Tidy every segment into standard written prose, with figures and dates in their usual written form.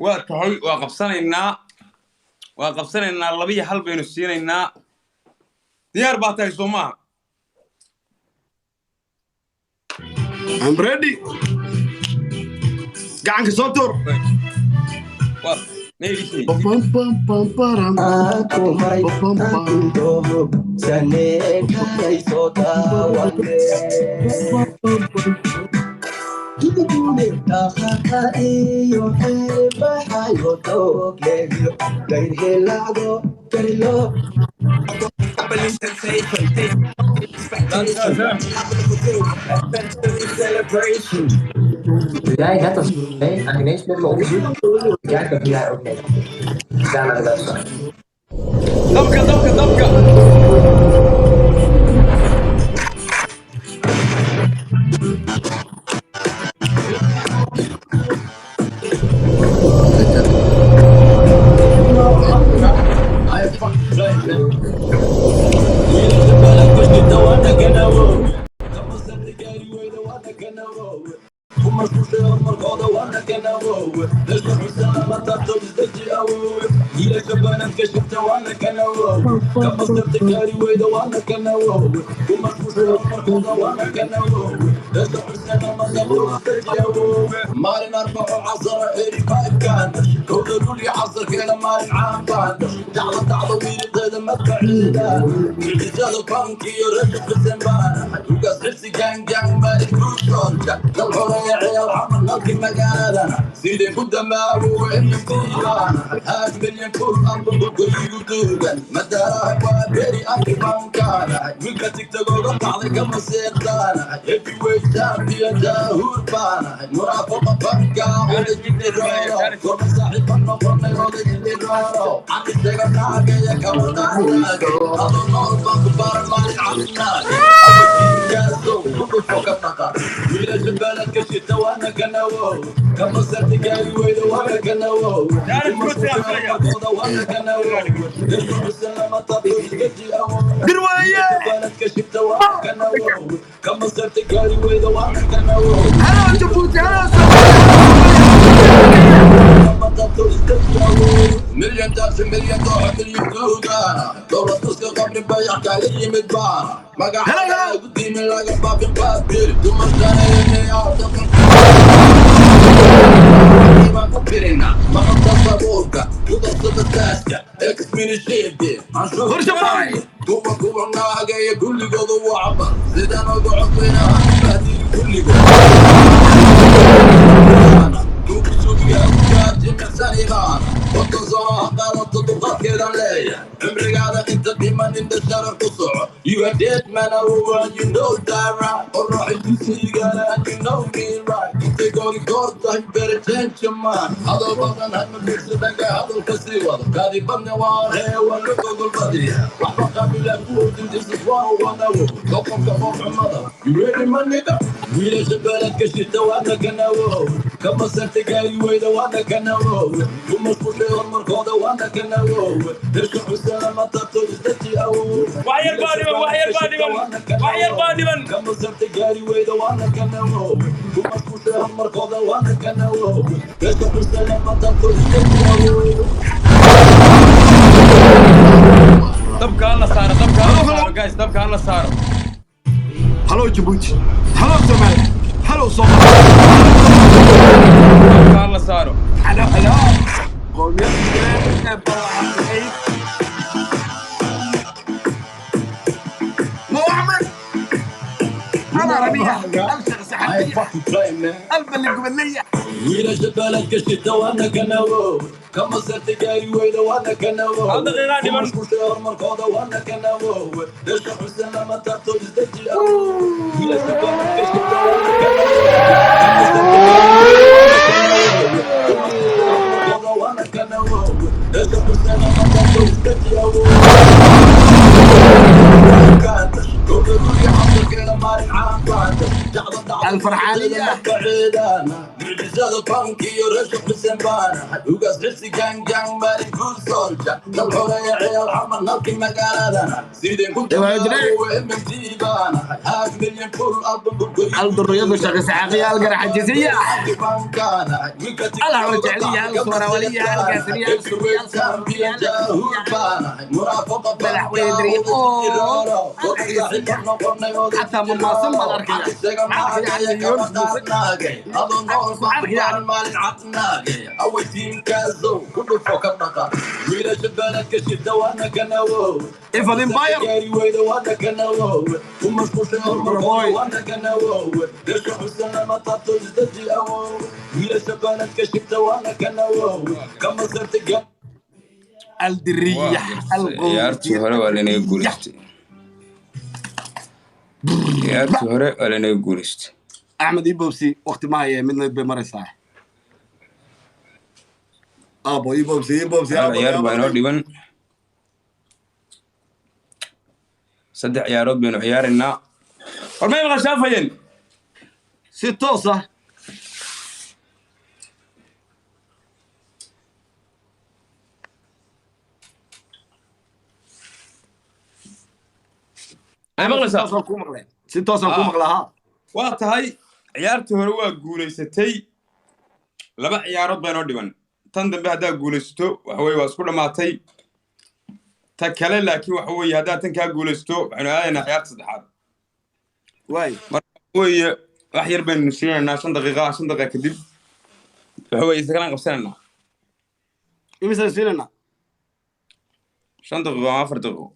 Waa tahay, waa qabsanaynaa, waa qabsanaynaa. 2-1 baynu siinaynaa. Diyaar baa tahay, soo maaha? I'm ready. Gacanka soo tuur. Waa meegisii. Pam, pam, pam, param. Aan ku maray aan saneen kalay soo daawane dhaqaqa iyo xeebaxayo doogleegyo gayrhelacdo garilo. Celebration. Doe jij net als nee aan geneesmiddelen onderzoek? Kijk, dat doe jij ook mee. Ga naar de website. Dabka, dabka, dabka! I fucking play, man. Wiilasha beledka shita waa dhaganawo. Kama sarta gaari weyda waa dhaganawo. Ku mashquulshay horumarkooda waa dhaganawo. Dadka xuseen lama taabto, isdeji awowe. Wiilasha beledka shita waa dhaganawo. Kama sarta gaari weyda waa dhaganawo. Ku mashquulshay horumarkooda waa dhaganawo. Dadka xuseen lama taabto, isdeji awowe. Maalin Arbaco casara 85 kaan dhashay. Kowda luli casarkeeda maalin caan baan dhashay. Dacda dacda wiilideeda madfaciida. Mucjisada banki iyo reerka xuseen baan ahay. Ugaas xibsi gang gang maalig ruushoolka. Dal xoreeya ciyaal xamar nalki magaaladana. Sidee ku damaawo MMC baan ahay. Half million full album dhulka igu duugan. Madaaraha waa beri anki bankaan ahay. Wiilka TikTok uga baxday kama seeqdaan ahay. Heavyweight champion jaahuur baan ahay. Munaafaqa banka odaygi rooro. Gorma saaxiiba noqonay odaygi rooro. Caqi sheega naagaya kama naagay. Adoo nool baan ku baran maalin cabinaagay. Awalkiikaasow ku dhufo ka dhaqa. Wiilasha beledka shita waana kanawo. Kama sarti gaari weyda waana kanawo. Jaanis ku siyaa filaya. Horumarkooda waana kanawo. Dadka xusan lama taabto, isdeji awow. Dir weeye. Beledka shita waana kanawo. Kama sarti gaari weyda waana kanawo. Hello Djibouti, hello Somalia. Milyan taabsi, milyan dooxa, milyan duugaana dowlad tuska qabri bayax kala yimid baana Hello, hello. magaca diimin laga baafin baabir dumarsanaynayaa baan ku birina maqanta sabuurka kudarsada taaska exminishede. Qorshe boy. Kuwa kuwa naagaya kulligoodu waa cabar sidaan uga codbayna bahdiri kulligood. Cumrigaada inta dhiman inta sharaf ku soco. You are dead man, oh, you know that, right? Qorraxi dugsigana and you know me, right? Intay goori goor tahay, better change your mind. Hadal badan hadma fiirsa dhanka hadalka sii wado. Kaadi badna waa ree waa la gogol badiya. Waxba qabila ku ordin, this is one one awo. Doqonka foolxumada. You ready, my nigga? Wiilasha beledka shita waa dhaganawo. Kama sarta gaari weyda waa dhaganawo. Ku mashquulshay horumarkooda waa dhaganawo. Dadka xuseen lama taabto, isdeji awow. Wax yar baa dhiman, wax yar baa dhiman, wax yar baa dhiman. Kama sarta gaari weyda waa dhaganawo. Ku mashquulshay horumarkooda waa dhaganawo. Dadka xuseen lama taabto, isdeji awow. Dabka hala saaro, dabka hala saaro, guys, dabka hala saaro. Hello Djibouti. Hello Somalia. Hello Somalia. Dabka hala saaro. Hello, hello. Qowmiyadda ee balacay. Mo Axmed. أنا ربيع أبشر I سحبية fucking play, man. قلب اللي قبلية. Wiilasha beledka shita waana kanawo. Kama sarta gaari weyda waana kanawo. Hal daqiiqaa Ku dhiman. mashquulshay horumarkooda waana kanawo. Dadka xuseen lama taabto, isdeji awow. Wiilasha beledka shita waana kanawo. Kama sarta gaari weyda waana kanawo. Ku mashquulshay horumarkooda waana kanawo. Dadka xuseen lama taabto, isdeji awow. Alfarxaaniya. Mucjisada fanki iyo reesha xuseen baanahay ugaas xirsi gangang maalin guul soolja dal xoreeya ciyaal xamar nalki magaaladana sideen ku MMT baanahay half million full album. Alduriyadu shaqa saxaaqiya algarxajisiya. Alhawla jeceliya, alsorawaliya, algaasiriya, alsuuriya, alsorawaliya, madaxweyne dariiqo. Xataa mamaasan baad arkaya. Maxaa arkaya Yunus Muuse? Arkaya. Ifadin Bayer. Boy. Aldiriya. Ciyaartii hore waa lanaga guuleystay, ciyaartii hore waa lanaga guuleystay. Axmed ibobsi waqti ma haye, midna bay maraysaa. Abo ibobsi ibobsi. Hal ciyaar baa inoo dhiban, saddex ciyaarood baynu ciyaaraynaa. War may maqashaafayeen? Si toos ah. May maqlaysaa? Toosaan kuu maqleen, si toosaan kuu maqlaa ha. Waa tahay, ciyaartii hore waa guulaysatay, laba ciyaarood baa inoo dhiban. Tan dambe haddaa guulaysato, waxa weye waa isku dhammaatay. Ta kale laakiin waxa weeye haddaad tan kaa guulaysato, waxaynu aadaynaa ciyaarta saddexaad. Waay. Weeye wax yar baynu siinaynaa, 5 daqiiqa. 5 daqiiqa kadib waxa weye isagalaan qabsanaynaa. Imisaan siinaynaa? 5 daqiiqo ama 4 daqiiqo.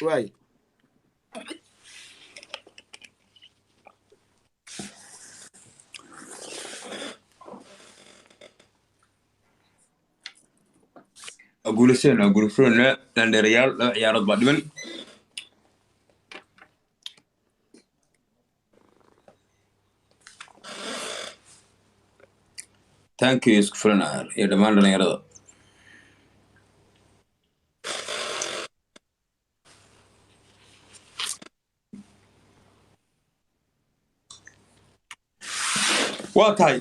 Waay. Waa guulaysanayna, waa guulaysanayna dandheerayaal. Laba ciyaarood baa dhiman. Thank you isku filan iyo dhammaan dhalinyarada. Waa tahay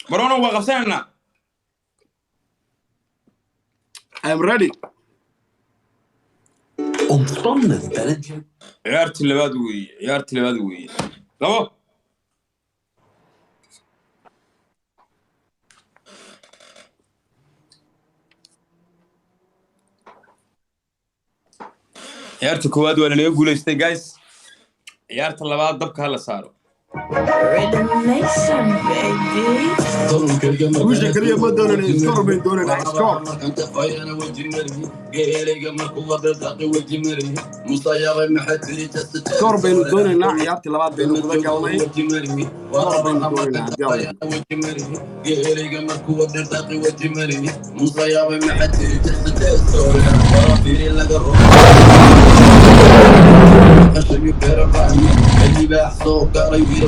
barono, waa qabsanaynaa. I'm ready. Ontspan met Ben. Ciyaartii labaad weeye, ciyaartii labaad weeye, labo. Ciyaarta koowaad waa lanaga guulaystay, guys. Ciyaarta labaad dabka hala saaro. Rhythm Nation, baby. Guusha kaliya ma doonayno, score bayn doonaynaa, score. Score baynu doonaynaa. Ciyaartii labaad baynu guda galnay, score baynu doonaynaa haddii Alla idmo.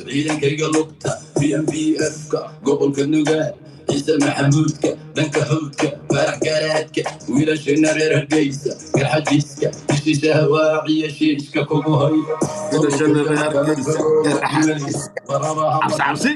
Ciidankayga lugta BMBF-ka gobolka Nugaal, Ciise Maxamuudka dhanka hawdka, Faarax Garaadka, wiilashayna reer Hargeysa, Garxajiiska heshiisha hawaaciya shiishka kugu hay. Wiilashayna reer Hargeysa, Garxajiiska. Cabsi, cabsi.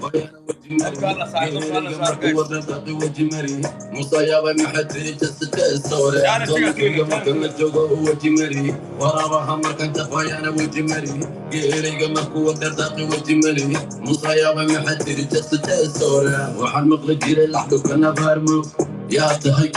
Waxaan maqli jiray laxdhukana baarmo yaa tahay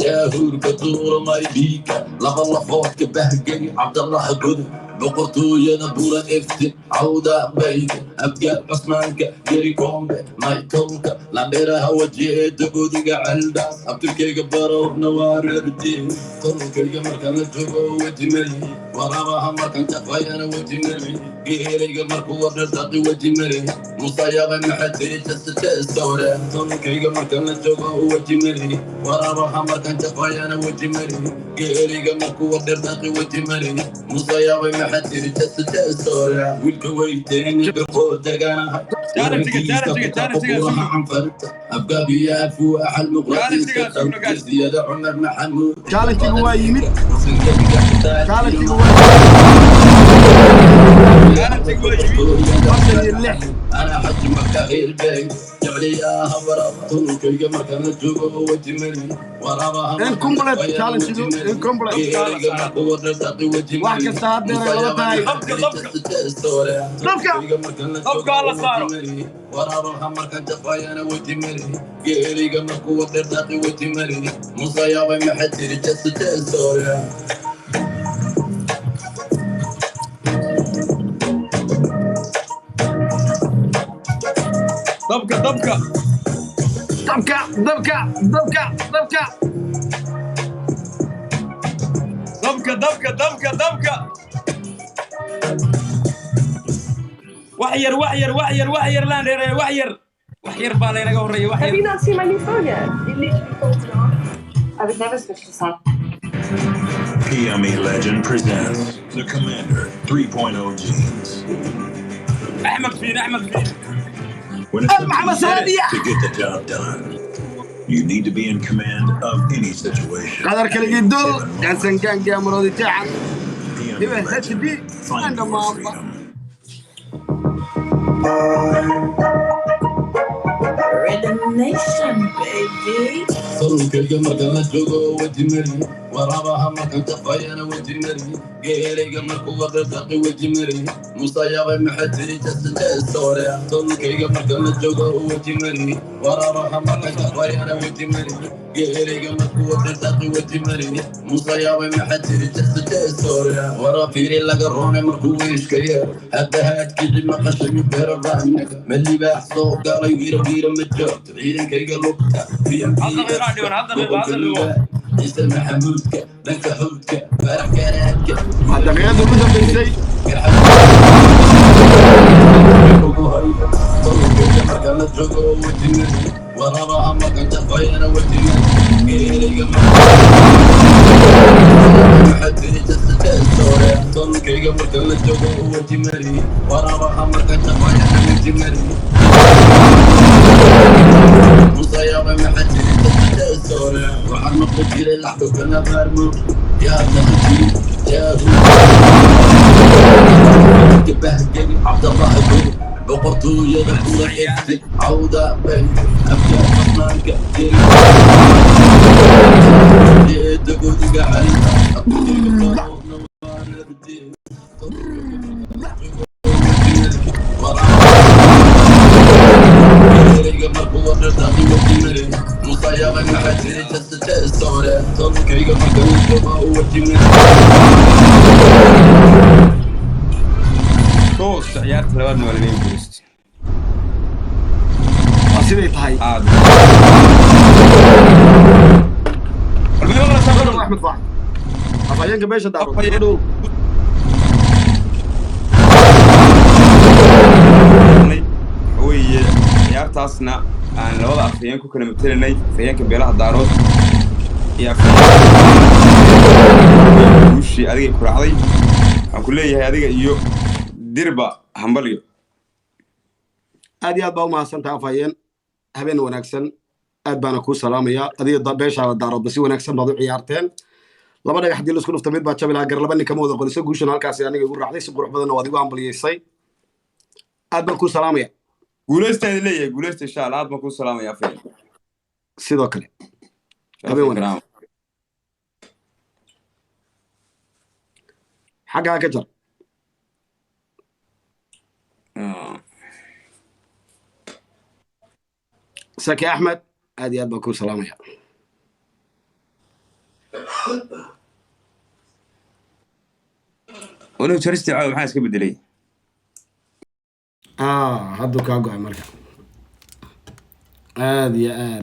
jaahuurka tuuramay dhiiga laba lafoodka bahgay Cabdallaha Godo, boqortooyada Bura Efti, Cawda Bayga, Abgaal Cusmaanka, Geri Koombe, Maytolka Landheeraha, wajeeda godiga Celdaas, abtirkayga Barowna waa reerdiin. Tolkayga markaan la joogo weji mari, waraabaha markaan jafayana weji mari, geelayga markuu wadhardaqi weji mari, musayaabay maxay tiri jasajeestowre. Tolkayga markaan la joogo weji mari, waraabaha markaan jafayana weji mari, geelayga markuu wadhardaqi weji mari, musayaabay maxay tiri jasajeestowre. Wiilka weyteeni birqoo deganahay. Afgaabiya afu axal muqradiiska geesiyada Cumar Maxamuud. Challenge-igu waa yimid. Challenge-igu waa Garantig waa yimi. 56. أنا حج مكة البيت جعلياها وربطنكيga markaan la joogo waji mari waraabaha Incomplete challenge du, incomplete. Wax kasta haddeer ay laba tahay. Dabka. Dabka alla saaro. waraabaha markaan jafayana waji mari geeriga markuu wadeerdaaqi waji mari musayaabay maxay tiri jesu jesoore. Dabka, dabka. Dabka, dabka, dabka, dabka. Dabka, dabka, dabka, dabka. Wax yar, wax yar, wax yar, wax yar laan dheereeya, wax yar, wax yar baa laynaga horreeya, wax Have yar. you not seen my new phone yet? It literally folds in half. I would never switch to Samsung. PME Legend presents the Commander 3.0 Jeans. Axmed Fiin, Axmed Fiin. When it's up to Maxamed you Saadiya. to get the job done, you need to be in command of any situation. Qadar kaligii dul gansan gaangaa maroodi jeexan. PME Hiba Legend, HD. find And your maamba. freedom. Rhythm Nation, baby. Tolkayga markaan la joogo waji mari waraabaha markaan jafayana waji mari geerayga markuu wadeerdaaqi waji mari musayaabay maxay tiri jesu jesoore. Tolkayga markaan la joogo waji mari waraabaha markaan jafayana waji mari geerayga markuu wadeerdaaqi waji mari musayaabay maxay tiri jesu jesoore. Wara fiiri laga roonay markuu wiishka yeero hadda haadkici maqashay beero raanaga ma libaax soo galay wiira wiira ma joogto ciidankayga lugta. Hal daqiiqo dhiman, hal daqiiqo, hal daqiiqo. Ciise Maxamuudka dhanka xuudka Farax Garaadka. Waa daqiiqada ugu dambeysay. Markaan la joogo wajimari waraabaha markaan jafayana wajimari geerayga tolkayga markaan la joogo wajimari waraabaha markaan jafayana wajimari musayaabay maxay tiri jesoore. Waxaan maqli jiray laxdo kana baarmo yaa taqi yaa bahgeli Cabdallahi Guri boqortooyada kula xigtay cawda bay afka qasnaanka godiga xalinta. Musayaabay maxay tiri jesoore. Tolkayga markaan la joogo wajimari. Toos ciyaarta labaadna waa lanaga guulaystay. Waa siday tahay. Aad war meel la Soo soo dhow Axmed Faax, afhayeenka beesha Daarood. Soo dhow. Waxa weeye ciyaartaasna aan labada afhayeen ku kala matelinay, afhayeenka beelaha Daarood iyo afhayeenka. Guushii adigay ku raacday. Waxaan ku leeyahay adiga iyo Dirba hambalyo. Aad iyo aad baa u mahadsantahay, afhayeen. Habeen wanaagsan, aad baana kuu salaamayaa adiga beeshaada Daaroodba. Si wanaagsan baad u ciyaarteen. Laba dhagax haddii laisku dhufta mid baa jabi lahaa, gar laba nin kama wada qoliso. Guushana halkaasi aniga igu raacday, si qurux badanna waad igu hambalyeysay. Aad baan kuu salaamaya. Guulaysta idin leeyahay, guulaysta insha Allah. Aad baan kuu salaamaya, afhayeen. Sidoo kale, habeen wanaagsan. Xaggaa ka jar. Saki Axmed, aad iyo aad baan kuu salaamaya. Walow jaristii caawa maxaa iska bedelay? Hadduu kaa go'ay marka, aad iyo aad.